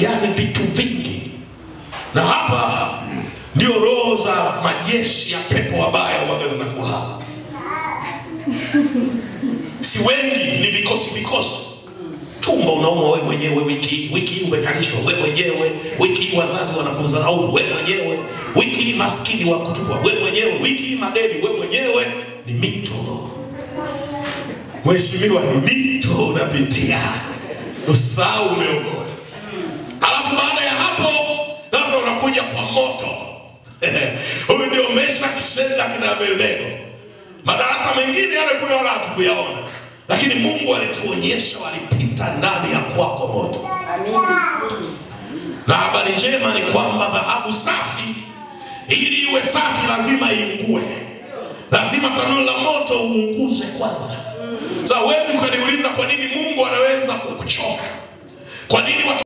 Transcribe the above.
yaani vitu vingi. Na hapa ndio roho za majeshi ya pepo wabaya waga zinakuwa hapa. Si wengi, ni vikosi vikosi. Tumbo unaumwa wewe mwenyewe, wiki umekalishwa wewe mwenyewe, wiki wazazi wanakudharau wewe mwenyewe, wiki maskini wa kutupwa wewe mwenyewe, wiki madeni wewe mwenyewe. Ni mito. Mheshimiwa, ni mito unapitia. Usahau umeokoka. Alafu baada ya hapo sasa unakuja kwa moto. Huyu ndio Meshaki, Shadraka na Abednego. Madarasa mengine yale kule wala hatukuyaona, lakini Mungu alituonyesha walipita ndani ya kwako moto. Amina. Na habari njema ni kwamba dhahabu safi ili iwe safi lazima iungue. Lazima tanuru la moto uunguze kwanza. Sasa huwezi ukaniuliza kwa nini Mungu anaweza kukuchoma. Kwa nini watu